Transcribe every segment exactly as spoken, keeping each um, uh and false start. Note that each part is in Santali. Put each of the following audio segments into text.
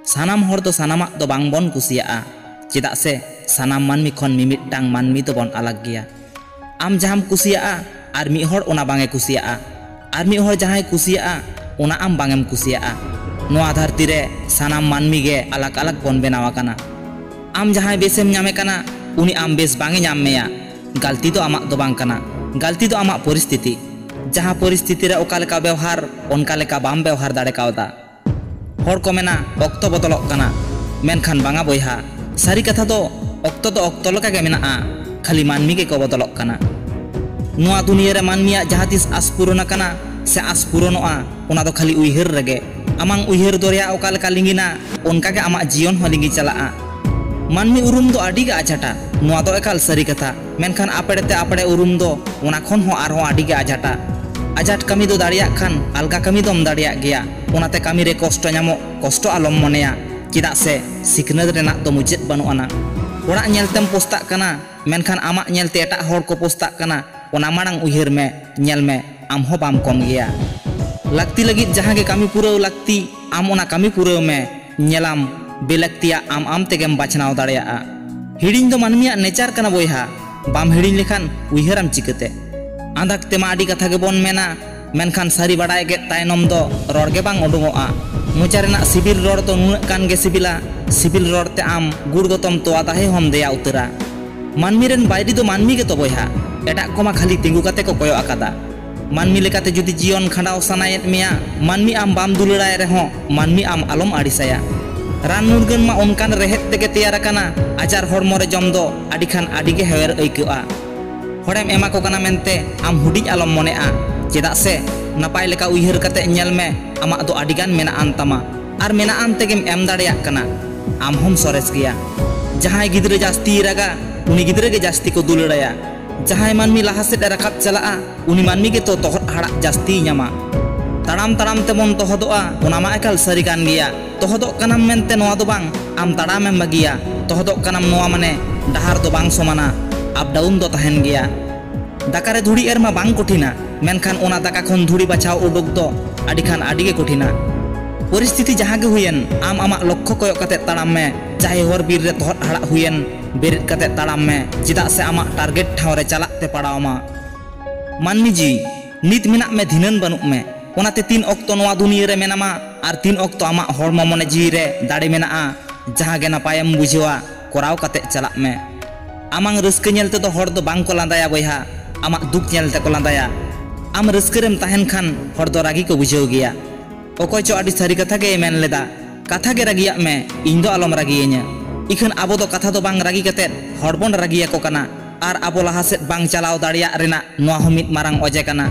ᱥᱟᱱᱟᱢ ᱦᱚᱲ ᱫᱚ ᱥᱟᱱᱟᱢᱟᱜ ᱫᱚ ᱵᱟᱝ ᱵᱚᱱ ᱠᱩᱥᱤᱭᱟᱜᱼᱟ, ᱪᱮᱫᱟᱜ ᱥᱮ ᱥᱟᱱᱟᱢ ᱢᱟᱹᱱᱢᱤ ᱠᱷᱚᱱ ᱢᱤᱢᱤᱫᱴᱟᱝ ᱢᱟᱹᱱᱢᱤ ᱫᱚᱵᱚᱱ ᱟᱞᱟᱜᱽ ᱜᱮᱭᱟ᱾ ᱟᱢ ᱡᱟᱦᱟᱸᱢ ᱠᱩᱥᱤᱭᱟᱜᱼᱟ, ᱟᱨ ᱢᱤᱫ ᱦᱚᱲ ᱚᱱᱟ ᱵᱟᱝ ᱮ ᱠᱩᱥᱤᱭᱟᱜᱼᱟ, ᱟᱨ ᱢᱤᱫ ᱦᱚᱲ ᱡᱟᱦᱟᱸᱭ ᱠᱩᱥᱤᱭᱟᱜᱼᱟ, ᱚᱱᱟ ᱟᱢ ᱵᱟᱝ ᱮᱢ ᱠᱩᱥᱤᱭᱟᱜᱼᱟ᱾ ᱱᱚᱣᱟ ᱫᱷᱟᱹᱨᱛᱤ ᱨᱮ ᱥᱟᱱᱟᱢ ᱢᱟᱹᱱᱢᱤ ᱜᱮ ᱟᱞᱟᱜᱽ ᱟᱞᱟᱜᱽ ᱵᱚᱱ ᱵᱮᱱᱟᱣ ᱟᱠᱟᱱᱟ᱾ ᱟᱢ ᱡᱟᱦᱟᱸᱭ ᱵᱮᱥᱮᱢ ᱧᱟᱢᱮ ᱠᱟᱱᱟ, ᱩᱱᱤ ᱟᱢ ᱵᱮᱥ ᱵᱟᱝ ᱮ ᱧᱟᱢ ᱢᱮᱭᱟ᱾ ᱜᱟᱹᱞᱛᱤ ᱫᱚ ᱟᱢᱟᱜ ᱫᱚ ᱵᱟᱝ ᱠᱟᱱᱟ, ᱜᱟᱹᱞᱛᱤ ᱫᱚ ᱟᱢᱟᱜ ᱯᱚᱨᱤᱥᱛᱷᱤᱛᱤ᱾ ᱡᱟᱦᱟᱸ ᱯᱚᱨᱤᱥᱛᱷᱤᱛᱤ ᱨᱮ ᱚᱠᱟ ᱞᱮᱠᱟ ᱵᱮᱣᱦᱟᱨ, ᱚᱱᱠᱟ ᱞᱮᱠᱟ ᱵᱟᱢ ᱵᱮᱣᱦᱟᱨ ᱫᱟᱲᱮ ᱠᱟᱣᱫᱟ᱾ ᱦᱚᱲ ᱠᱚ ᱢᱮᱱᱟ, ᱚᱠᱛᱚ ᱵᱚᱫᱚᱞᱚᱜ ᱠᱟᱱᱟ, ᱢᱮᱱᱠᱷᱟᱱ ᱵᱟᱝᱟ ᱵᱚᱭᱦᱟ, ᱥᱟᱹᱨᱤ ᱠᱟᱛᱷᱟ ᱫᱚ ᱚᱠᱛᱚ ᱫᱚ ᱚᱠᱛᱚ ᱞᱮᱠᱟ ᱜᱮ ᱢᱮᱱᱟᱜᱼᱟ, ᱠᱷᱟᱹᱞᱤ ᱢᱟᱹᱱᱢᱤ ᱜᱮᱠᱚ ᱵᱚᱫᱚᱞᱚᱜ ᱠᱟᱱᱟ᱾ ᱱᱚᱣᱟ ᱫᱩᱱᱤᱭᱟᱹ ᱨᱮ ᱢᱟᱹᱱᱢᱤᱭᱟᱜ ᱡᱟᱦᱟᱸ ᱛᱤᱥ ᱟᱸᱥ ᱯᱩᱨᱚᱱ ᱟᱠᱟᱱᱟ ᱥᱮ ᱟᱸᱥ ᱯᱩᱨᱚᱱᱚᱜᱼᱟ, ᱚᱱᱟ ᱫᱚ ᱠᱷᱟᱹᱞᱤ ᱩᱭᱦᱟᱹᱨ ᱨᱮᱜᱮ᱾ ᱟᱢᱟᱝ ᱩᱭᱦᱟᱹᱨ ᱫᱚᱨᱭᱟ ᱚᱠᱟ ᱞᱮᱠᱟ ᱞᱤᱸᱜᱤᱱᱟ, ᱚᱱᱠᱟ ᱜᱮ ᱟᱢᱟᱜ ᱡᱤᱭᱚᱱ ᱦᱚᱸ ᱞᱤᱸᱜᱤ ᱪᱟᱞᱟᱜᱼᱟ᱾ ᱢᱟᱹᱱᱢᱤ ᱩᱨᱩᱢ ᱫᱚ ᱟᱹᱰᱤ ᱜᱮ ᱟᱡᱷᱟᱴᱟ, ᱱᱚᱣᱟ ᱫᱚ ᱮᱠᱟᱞ ᱥᱟᱹᱨᱤ ᱠᱟᱛᱷᱟ᱾ ᱢᱮᱱᱠᱷᱟᱱ ᱟᱯᱲᱮ ᱛᱮ ᱟᱯᱲᱮ ᱩᱨᱩᱢ ᱫᱚ ᱚᱱᱟ ᱠᱷᱚᱱ ᱦᱚᱸ ᱟᱨᱦᱚᱸ ᱟᱹᱰᱤ ᱜᱮ ᱟᱡᱷᱟᱴᱟ᱾ ᱟᱡᱷᱟᱴ ᱠᱟᱹᱢᱤ ᱫᱚ ᱫᱟᱲᱮᱭᱟᱜ ᱠᱷᱟᱱ ᱟᱞᱜᱟ ᱠᱟᱹᱢᱤ ᱫᱚᱢ ᱫᱟᱲᱮᱭᱟᱜ ᱜᱮᱭᱟ᱾ ᱚᱱᱟᱛᱮ ᱠᱟᱹᱢᱤ ᱨᱮ ᱠᱚᱥᱴᱚ ᱧᱟᱢᱚᱜ, ᱠᱚᱥᱴᱚ ᱟᱞᱚᱢ ᱢᱚᱱᱮᱭᱟ, ᱪᱮᱫᱟᱜ ᱥᱮ ᱥᱤᱠᱷᱱᱟᱹᱛ ᱨᱮᱱᱟᱜ ᱫᱚ ᱢᱩᱪᱟᱹᱫ ᱵᱟᱹᱱᱩᱜ ᱟᱱᱟ᱾ ᱦᱚᱲᱟᱜ ᱧᱮᱞᱛᱮᱢ ᱯᱚᱥᱛᱟᱜ ᱠᱟᱱᱟ, ᱢᱮᱱᱠᱷᱟᱱ ᱟᱢᱟᱜ ᱧᱮᱞᱛᱮ ᱮᱴᱟᱜ ᱦᱚᱲ ᱠᱚ ᱯᱚᱥᱛᱟᱜ ᱠᱟᱱᱟ, ᱚᱱᱟ ᱢᱟᱲᱟᱝ ᱩᱭᱦᱟᱹᱨ ᱢᱮ, ᱧᱮᱞ ᱢᱮ, ᱟᱢ ᱦᱚᱸ ᱵᱟᱢ ᱠᱚᱢ ᱜᱮᱭᱟ᱾ ᱞᱟᱹᱠᱛᱤ ᱞᱟᱹᱜᱤᱫ ᱡᱟᱦᱟᱸ ᱜᱮ ᱠᱟᱹᱢᱤ ᱯᱩᱨᱟᱹᱣ ᱞᱟᱹᱠᱛᱤ, ᱟᱢ ᱚᱱᱟ ᱠᱟᱹᱢᱤ ᱯᱩᱨᱟᱹᱣ ᱢᱮ᱾ ᱧᱮᱞᱟᱢ, ᱵᱮᱞᱟᱹᱠᱛᱤᱭᱟᱜ ᱟᱢ ᱟᱢ ᱛᱮᱜᱮᱢ ᱵᱟᱪᱷᱱᱟᱣ ᱫᱟᱲᱮᱭᱟᱜᱼᱟ᱾ ᱦᱤᱲᱤᱧ ᱫᱚ ᱢᱟᱹᱱᱢᱤᱭᱟᱜ ᱱᱮᱪᱟᱨ ᱠᱟᱱᱟ ᱵᱚᱭᱦᱟ, ᱵᱟᱢ ᱦᱤᱲᱤᱧ ᱞᱮᱠᱷᱟᱱ ᱩᱭᱦᱟᱹᱨᱟᱢ ᱪᱤᱠᱟᱹᱛᱮ? ᱟᱸᱫᱟᱠ ᱛᱮᱢᱟ ᱟᱹᱰᱤ ᱠᱟᱛᱷᱟ ᱜᱮᱵᱚᱱ ᱢᱮᱱᱟ, ᱢᱮᱱᱠᱷᱟᱱ ᱥᱟᱹᱨᱤ ᱵᱟᱲᱟᱭ ᱜᱮᱫ ᱛᱟᱭᱱᱚᱢ ᱫᱚ ᱨᱚᱲ ᱜᱮ ᱵᱟᱝ ᱩᱰᱩᱝᱚᱜᱼᱟ᱾ ᱢᱚᱪᱟ ᱨᱮᱱᱟᱜ ᱥᱤᱵᱤᱞ ᱨᱚᱲ ᱫᱚ ᱱᱩᱱᱟᱹᱜ ᱜᱟᱱ ᱜᱮ ᱥᱤᱵᱤᱞᱟ, ᱥᱤᱵᱤᱞ ᱨᱚᱲ ᱛᱮ ᱟᱢ ᱜᱩᱲ ᱜᱚᱛᱚᱢ ᱛᱚᱣᱟ ᱫᱟᱦᱮ ᱦᱚᱸᱢ ᱫᱮᱭᱟ ᱩᱛᱟᱹᱨᱟ᱾ ᱢᱟᱹᱱᱢᱤ ᱨᱮᱱ ᱵᱟᱹᱭᱨᱤ ᱫᱚ ᱢᱟᱹᱱᱢᱤ ᱜᱮᱛᱚ ᱵᱚᱭᱦᱟ, ᱮᱴᱟᱜ ᱠᱚᱢᱟ ᱠᱷᱟᱹᱞᱤ ᱛᱤᱸᱜᱩ ᱠᱟᱛᱮ ᱠᱚ ᱠᱚᱭᱚᱜ ᱟᱠᱟᱫᱟ᱾ ᱢᱟᱹᱱᱢᱤ ᱞᱮᱠᱟᱛᱮ ᱡᱩᱫᱤ ᱡᱤᱭᱚᱱ ᱠᱷᱟᱸᱰᱟᱣ ᱥᱟᱱᱟᱭᱮᱫ ᱢᱮᱭᱟ, ᱢᱟᱹᱱᱢᱤ ᱟᱢ ᱵᱟᱢ ᱫᱩᱞᱟᱹᱲᱟᱭ ᱨᱮᱦᱚᱸ, ᱢᱟᱹᱱᱢᱤ ᱟᱢ ᱟᱞᱚᱢ ᱟᱹᱲᱤᱥᱟᱭᱟ᱾ ᱨᱟᱱ ᱢᱩᱨᱜᱟᱹᱱ ᱢᱟ ᱚᱱᱠᱟᱱ ᱨᱮᱦᱮᱫ ᱛᱮᱜᱮ ᱛᱮᱭᱟᱨ ᱟᱠᱟᱱᱟ, ᱟᱡᱟᱨ ᱦᱚᱲᱢᱚ ᱨᱮ ᱡᱚᱢ ᱫᱚ ᱟᱹᱰᱤ ᱠᱷᱟᱱ ᱟᱹᱰᱤ ᱜᱮ ᱦᱮᱣᱮᱨ ᱟᱹᱭᱠᱟᱹᱜᱼᱟ᱾ ᱦᱚᱲᱮᱢ ᱮᱢᱟ ᱠᱚ ᱠᱟᱱᱟ ᱢᱮᱱᱛᱮ ᱟᱢ ᱦᱩᱰᱤᱧ ᱟᱞᱚᱢ ᱢᱚᱱᱮᱜᱼᱟ, ᱪᱮᱫᱟᱜ ᱥᱮ ᱱᱟᱯᱟᱭ ᱞᱮᱠᱟ ᱩᱭᱦᱟᱹᱨ ᱠᱟᱛᱮ ᱧᱮᱞ ᱢᱮ, ᱟᱢᱟᱜ ᱫᱚ ᱟᱹᱰᱤ ᱜᱟᱱ ᱢᱮᱱᱟᱜ ᱟᱱ ᱛᱟᱢᱟ, ᱟᱨ ᱢᱮᱱᱟᱜ ᱟᱱ ᱛᱮᱜᱮᱢ ᱮᱢ ᱫᱟᱲᱮᱭᱟᱜ ᱠᱟᱱᱟ᱾ ᱟᱢ ᱦᱚᱸᱢ ᱥᱚᱨᱮᱥ ᱜᱮᱭᱟ᱾ ᱡᱟᱦᱟᱸᱭ ᱜᱤᱫᱽᱨᱟᱹ ᱡᱟᱹᱥᱛᱤᱭ ᱨᱟᱜᱟ, ᱩᱱᱤ ᱜᱤᱫᱽᱨᱟᱹ ᱜᱮ ᱡᱟᱹᱥᱛᱤ ᱠᱚ ᱫᱩᱞᱟᱹᱲᱟᱭᱟ᱾ ᱡᱟᱦᱟᱸᱭ ᱢᱟᱹᱱᱢᱤ ᱞᱟᱦᱟ ᱥᱮᱫ ᱮ ᱨᱟᱠᱟᱵ ᱪᱟᱞᱟᱜᱼᱟ, ᱩᱱᱤ ᱢᱟᱹᱱᱢᱤ ᱜᱮᱛᱚ ᱛᱚᱦᱚᱫ ᱦᱟᱲᱟᱜ ᱡᱟᱹᱥᱛᱤᱭ ᱧᱟᱢᱟ᱾ ᱛᱟᱲᱟᱢ ᱛᱟᱲᱟᱢ ᱛᱮᱵᱚᱱ ᱛᱚᱦᱚᱫᱚᱜᱼᱟ, ᱚᱱᱟ ᱢᱟ ᱮᱠᱟᱞ ᱥᱟᱹᱨᱤ ᱠᱟᱱ ᱜᱮᱭᱟ᱾ ᱛᱚᱦᱚᱫᱚᱜ ᱠᱟᱱᱟᱢ ᱢᱮᱱᱛᱮ ᱱᱚᱣᱟ ᱫᱚ ᱵᱟᱝ, ᱟᱢ ᱛᱟᱲᱟᱢᱮᱢ ᱵᱟᱹᱜᱤᱭᱟ᱾ ᱛᱚᱦᱚᱫᱚᱜ ᱠᱟᱱᱟᱢ ᱱᱚᱣᱟ ᱢᱟᱱᱮ ᱰᱟᱦᱟᱨ ᱫᱚ ᱵᱟᱝ ᱥᱚᱢᱟᱱᱟ, up down ᱫᱚ ᱛᱟᱦᱮᱱ ᱜᱮᱭᱟ᱾ ᱫᱟᱠᱟ ᱨᱮ ᱫᱷᱩᱲᱤ ᱮᱨ ᱢᱟ ᱵᱟᱝ ᱠᱚᱴᱷᱤᱱᱟ, ᱢᱮᱱᱠᱷᱟᱱ ᱚᱱᱟ ᱫᱟᱠᱟ ᱠᱷᱚᱱ ᱫᱷᱩᱲᱤ ᱵᱟᱪᱷᱟᱣ ᱩᱰᱩᱠ ᱫᱚ ᱟᱹᱰᱤ ᱠᱷᱟᱱ ᱟᱹᱰᱤ ᱜᱮ ᱠᱚᱴᱷᱤᱱᱟ᱾ ᱯᱚᱨᱤᱥᱛᱷᱤᱛᱤ ᱡᱟᱦᱟᱸ ᱜᱮ ᱦᱩᱭᱮᱱ, ᱟᱢ ᱟᱢᱟᱜ ᱞᱚᱠᱠᱷᱚ ᱠᱚᱭᱚᱜ ᱠᱟᱛᱮ ᱛᱟᱲᱟᱢ ᱢᱮ᱾ ᱪᱟᱦᱮ ᱦᱚᱨ ᱵᱤᱨ ᱨᱮ ᱛᱚᱦᱚᱫ ᱦᱟᱲᱟᱜ ᱦᱩᱭᱮᱱ, ᱵᱮᱨᱮᱫ ᱠᱟᱛᱮ ᱛᱟᱲᱟᱢ ᱢᱮ, ᱪᱮᱫᱟᱜ ᱥᱮ ᱟᱢᱟᱜ ᱴᱟᱨᱜᱮᱴ ᱴᱷᱟᱶ ᱨᱮ ᱪᱟᱞᱟᱜ ᱛᱮ ᱯᱟᱲᱟᱣ ᱟᱢᱟ᱾ ᱢᱟᱹᱱᱢᱤ ᱡᱤᱣᱤ, ᱱᱤᱛ ᱢᱮᱱᱟᱜ ᱢᱮ, ᱫᱷᱤᱱᱟᱹᱱ ᱵᱟᱹᱱᱩᱜ ᱢᱮ᱾ ᱚᱱᱟᱛᱮ ᱛᱤᱱ ᱚᱠᱛᱚ ᱱᱚᱣᱟ ᱫᱩᱱᱤᱭᱟᱹ ᱨᱮ ᱢᱮᱱᱟᱢᱟ ᱟᱨ ᱛᱤᱱ ᱚᱠᱛᱚ ᱟᱢᱟᱜ ᱦᱚᱲᱢᱚ ᱢᱚᱱᱮ ᱡᱤᱣᱤ ᱨᱮ ᱫᱟᱲᱮ ᱢᱮᱱᱟᱜᱼᱟ, ᱡᱟᱦᱟᱸ ᱜᱮ ᱱᱟᱯᱟᱭᱮᱢ ᱵᱩᱡᱷᱟᱹᱣᱟ, ᱠᱚᱨᱟᱣ ᱠᱟᱛᱮ ᱪᱟᱞᱟᱜ ᱢᱮ᱾ ᱟᱢᱟᱝ ᱨᱟᱹᱥᱠᱟᱹ ᱧᱮᱞ ᱛᱮᱫᱚ ᱦᱚᱲ ᱫᱚ ᱵᱟᱝ ᱠᱚ ᱞᱟᱸᱫᱟᱭᱟ ᱵᱚᱭᱦᱟ, ᱟᱢᱟᱜ ᱫᱩᱠ ᱧᱮᱞ ᱛᱮᱠᱚ ᱞᱟᱸᱫᱟᱭᱟ᱾ ᱟᱢ ᱨᱟᱹᱥᱠᱟᱹ ᱨᱮᱢ ᱛᱟᱦᱮᱱ ᱠᱷᱟᱱ ᱦᱚᱲ ᱫᱚ ᱨᱟᱹᱜᱤ ᱠᱚ ᱵᱩᱡᱷᱟᱹᱣ ᱜᱮᱭᱟ᱾ ᱚᱠᱚᱭ ᱪᱚ ᱟᱹᱰᱤ ᱥᱟᱹᱨᱤ ᱠᱟᱛᱷᱟ ᱜᱮᱭ ᱢᱮᱱ ᱞᱮᱫᱟ, "ᱠᱟᱛᱷᱟ ᱜᱮ ᱨᱟᱹᱜᱤᱭᱟᱜ ᱢᱮ, ᱤᱧ ᱫᱚ ᱟᱞᱚᱢ ᱨᱟᱹᱜᱤᱭᱟᱹᱧᱟ᱾" ᱤᱠᱷᱟᱹᱱ ᱟᱵᱚ ᱫᱚ ᱠᱟᱛᱷᱟ ᱫᱚ ᱵᱟᱝ ᱨᱟᱹᱜᱤ ᱠᱟᱛᱮᱫ ᱦᱚᱲ ᱵᱚᱱ ᱨᱟᱹᱜᱤᱭᱟᱠᱚ ᱠᱟᱱᱟ᱾ ᱟᱨ ᱟᱵᱚ ᱞᱟᱦᱟ ᱥᱮᱫ ᱵᱟᱝ ᱪᱟᱞᱟᱣ ᱫᱟᱲᱮᱭᱟᱜ ᱨᱮᱱᱟᱜ ᱱᱚᱣᱟ ᱦᱚᱸ ᱢᱤᱫ ᱢᱟᱨᱟᱝ ᱚᱡᱮ ᱠᱟᱱᱟ᱾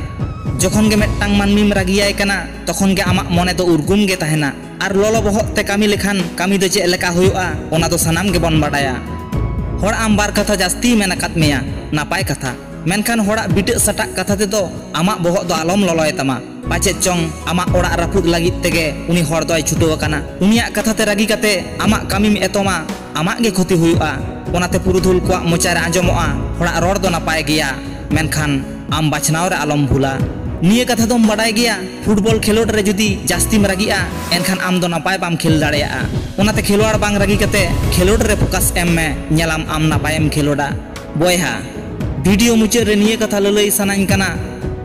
ᱡᱚᱠᱷᱚᱱ ᱜᱮ ᱢᱤᱫᱴᱟᱝ ᱢᱟᱹᱱᱢᱤᱢ ᱨᱟᱹᱜᱤᱭᱟᱭ ᱠᱟᱱᱟ, ᱛᱚᱠᱷᱚᱱ ᱜᱮ ᱟᱢᱟᱜ ᱢᱚᱱᱮ ᱫᱚ ᱩᱨᱜᱩᱢ ᱜᱮ ᱛᱟᱦᱮᱱᱟ᱾ ᱟᱨ ᱞᱚᱞᱚ ᱵᱚᱦᱚᱜ ᱛᱮ ᱠᱟᱹᱢᱤ ᱞᱮᱠᱷᱟᱱ ᱠᱟᱹᱢᱤ ᱫᱚ ᱪᱮᱫ ᱞᱮᱠᱟ ᱦᱩᱭᱩᱜᱼᱟ, ᱚᱱᱟ ᱫᱚ ᱥᱟᱱᱟᱢ ᱜᱮᱵᱚᱱ ᱵᱟᱰᱟᱭᱟ᱾ ᱦᱚᱲ ᱟᱢ ᱵᱟᱨ ᱠᱟᱛᱷᱟ ᱡᱟᱹᱥᱛᱤᱭ ᱢᱮᱱ ᱟᱠᱟᱫ ᱢᱮᱭᱟ, ᱱᱟᱯᱟᱭ ᱠᱟᱛᱷᱟ, ᱢᱮᱱᱠᱷᱟᱱ ᱦᱚᱲᱟᱜ ᱵᱤᱴᱟᱹᱜ ᱥᱟᱴᱟᱜ ᱠᱟᱛᱷᱟ ᱛᱮᱫᱚ ᱟᱢᱟᱜ ᱵᱚᱦᱚᱜ ᱫᱚ ᱟᱞᱚᱢ ᱞᱚᱞᱚᱭ ᱛᱟᱢᱟ᱾ ᱯᱟᱪᱮᱫ ᱪᱚᱝ ᱟᱢᱟᱜ ᱚᱲᱟᱜ ᱨᱟᱹᱯᱩᱫ ᱞᱟᱹᱜᱤᱫ ᱛᱮᱜᱮ ᱩᱱᱤ ᱦᱚᱲ ᱫᱚᱭ ᱪᱷᱩᱴᱟᱹᱣ ᱟᱠᱟᱱᱟ᱾ ᱩᱱᱤᱭᱟᱜ ᱠᱟᱛᱷᱟ ᱛᱮ ᱨᱟᱹᱜᱤ ᱠᱟᱛᱮ ᱟᱢᱟᱜ ᱠᱟᱹᱢᱤᱢ ᱮᱛᱚᱢᱟ, ᱟᱢᱟᱜ ᱜᱮ ᱠᱷᱚᱛᱤ ᱦᱩᱭᱩᱜᱼᱟ᱾ ᱚᱱᱟᱛᱮ ᱯᱩᱨᱩᱫᱷᱩᱞ ᱠᱚᱣᱟᱜ ᱢᱚᱪᱟ ᱨᱮ ᱟᱸᱡᱚᱢᱚᱜᱼᱟ, ᱦᱚᱲᱟᱜ ᱨᱚᱲ ᱫᱚ ᱱᱟᱯᱟᱭ ᱜᱮᱭᱟ, ᱢᱮᱱᱠᱷᱟᱱ ᱟᱢ ᱵᱟᱪᱷᱱᱟᱣ ᱨᱮ ᱟᱞᱚᱢ ᱵᱷᱩᱞᱟ᱾ ᱱᱤᱭᱟᱹ ᱠᱟᱛᱷᱟ ᱫᱚᱢ ᱵᱟᱰᱟᱭ ᱜᱮᱭᱟ, ᱯᱷᱩᱴᱵᱚᱞ ᱠᱷᱮᱞᱳᱰ ᱨᱮ ᱡᱩᱫᱤ ᱡᱟᱹᱥᱛᱤᱢ ᱨᱟᱹᱜᱤᱜᱼᱟ, ᱮᱱᱠᱷᱟᱱ ᱟᱢ ᱫᱚ ᱱᱟᱯᱟᱭ ᱵᱟᱢ ᱠᱷᱮᱞ ᱫᱟᱲᱮᱭᱟᱜᱼᱟ᱾ ᱚᱱᱟᱛᱮ ᱠᱷᱮᱞᱣᱟᱲ ᱵᱟᱝ ᱨᱟᱹᱜᱤ ᱠᱟᱛᱮ ᱠᱷᱮᱞᱳᱰ ᱨᱮ ᱯᱷᱳᱠᱟᱥ ᱮᱢ ᱢᱮ, ᱧᱮᱞᱟᱢ ᱟᱢ ᱱᱟᱯᱟᱭᱮᱢ ᱠᱷᱮᱞᱳᱰᱟ᱾ ᱵᱚᱭᱦᱟ, ᱵᱷᱤᱰᱤᱭᱳ ᱢᱩᱪᱟᱹᱫ ᱨᱮ ᱱᱤᱭᱟᱹ ᱠᱟᱛᱷᱟ ᱞᱟᱹᱞᱟᱹᱭ ᱥᱟᱱᱟᱧ ᱠᱟᱱᱟ,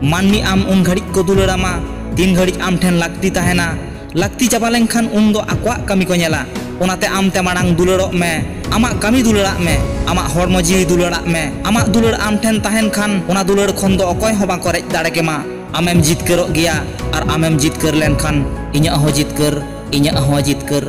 ᱢᱟᱹᱱᱢᱤ ᱟᱢ ᱩᱱ ᱜᱷᱟᱹᱲᱤᱡ ᱠᱚ ᱫᱩᱞᱟᱹᱲᱟᱢᱟ, ᱛᱤᱱ ᱜᱷᱟᱹᱲᱤᱡ ᱟᱢ ᱴᱷᱮᱱ ᱞᱟᱹᱠᱛᱤ ᱛᱟᱦᱮᱱᱟ᱾ ᱞᱟᱹᱠᱛᱤ ᱪᱟᱵᱟ ᱞᱮᱱᱠᱷᱟᱱ ᱩᱱ ᱫᱚ ᱟᱠᱚᱣᱟᱜ ᱠᱟᱹᱢᱤ ᱠᱚ ᱧᱮᱞᱟ᱾ ᱚᱱᱟᱛᱮ ᱟᱢ ᱛᱮ ᱢᱟᱲᱟᱝ ᱫᱩᱞᱟᱹᱲᱚᱜ ᱢᱮ, ᱟᱢᱟᱜ ᱠᱟᱹᱢᱤ ᱫᱩᱞᱟᱹᱲᱟᱜ ᱢᱮ, ᱟᱢᱟᱜ ᱦᱚᱲᱢᱚ ᱡᱤᱣᱤ ᱫᱩᱞᱟᱹᱲᱟᱜ ᱢᱮ᱾ ᱟᱢᱟᱜ ᱫᱩᱞᱟᱹᱲ ᱟᱢ ᱴᱷᱮᱱ ᱛᱟᱦᱮᱱ ᱠᱷᱟᱱ ᱚᱱᱟ ᱫᱩᱞᱟᱹᱲ ᱠᱷᱚᱱ ᱫᱚ ᱚᱠᱚᱭ ᱦᱚᱸ ᱵᱟᱠᱚ ᱨᱮᱡ ᱫᱟᱲᱮ ᱠᱮᱢᱟ᱾ ᱟᱢᱮᱢ ᱡᱤᱛᱠᱟᱹᱨᱚᱜ ᱜᱮᱭᱟ ᱟᱨ ᱟᱢᱮᱢ ᱡᱤᱛᱠᱟᱹᱨ ᱞᱮᱱᱠᱷᱟᱱ ᱤᱧᱟᱹᱜ ᱦᱚᱸ ᱡᱤᱛᱠᱟᱹᱨ, ᱤᱧᱟᱹᱜ ᱦᱚᱸ ᱡᱤᱛᱠᱟᱹᱨ᱾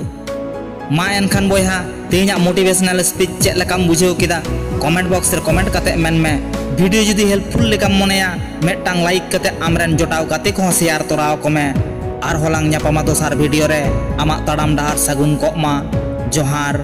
ᱢᱟ ᱮᱱᱠᱷᱟᱱ ᱵᱚᱭᱦᱟ, ᱛᱮᱦᱮᱧᱟᱜ ᱢᱳᱴᱤᱵᱷᱮᱥᱚᱱᱟᱞ ᱥᱯᱤᱪ ᱪᱮᱫ ᱞᱮᱠᱟᱢ ᱵᱩᱡᱷᱟᱹᱣ ᱠᱮᱫᱟ? ᱠᱚᱢᱮᱱᱴ ᱵᱚᱠᱥ ᱨᱮ ᱠᱚᱢᱮᱱᱴ ᱠᱟᱛᱮ ᱢᱮᱱ ᱢᱮ᱾ ᱵᱷᱤᱰᱤᱭᱳ ᱡᱩᱫᱤ ᱦᱮᱞᱯᱯᱷᱩᱞ ᱞᱮᱠᱟᱢ ᱢᱚᱱᱮᱭᱟ, ᱢᱤᱫᱴᱟᱝ ᱞᱟᱭᱤᱠ ᱠᱟᱛᱮ ᱟᱢᱨᱮᱱ ᱡᱚᱴᱟᱣ ᱜᱟᱛᱮ ᱠᱚᱦᱚᱸ ᱥᱮᱭᱟᱨ ᱛᱚᱨᱟ ᱟᱠᱚ ᱢᱮ᱾ ᱟᱨᱦᱚᱸ ᱞᱟᱝ ᱧᱟᱯᱟᱢᱟ ᱫᱚᱥᱟᱨ ᱵᱷᱤᱰᱤᱭᱳ ᱨᱮ᱾ ᱟᱢᱟᱜ ᱛᱟᱲᱟᱢ ᱰᱟᱦᱟᱨ ᱥᱟᱹᱜᱩᱱ ᱠᱚᱜ ᱢᱟ᱾ ᱡᱚᱦᱟᱨ᱾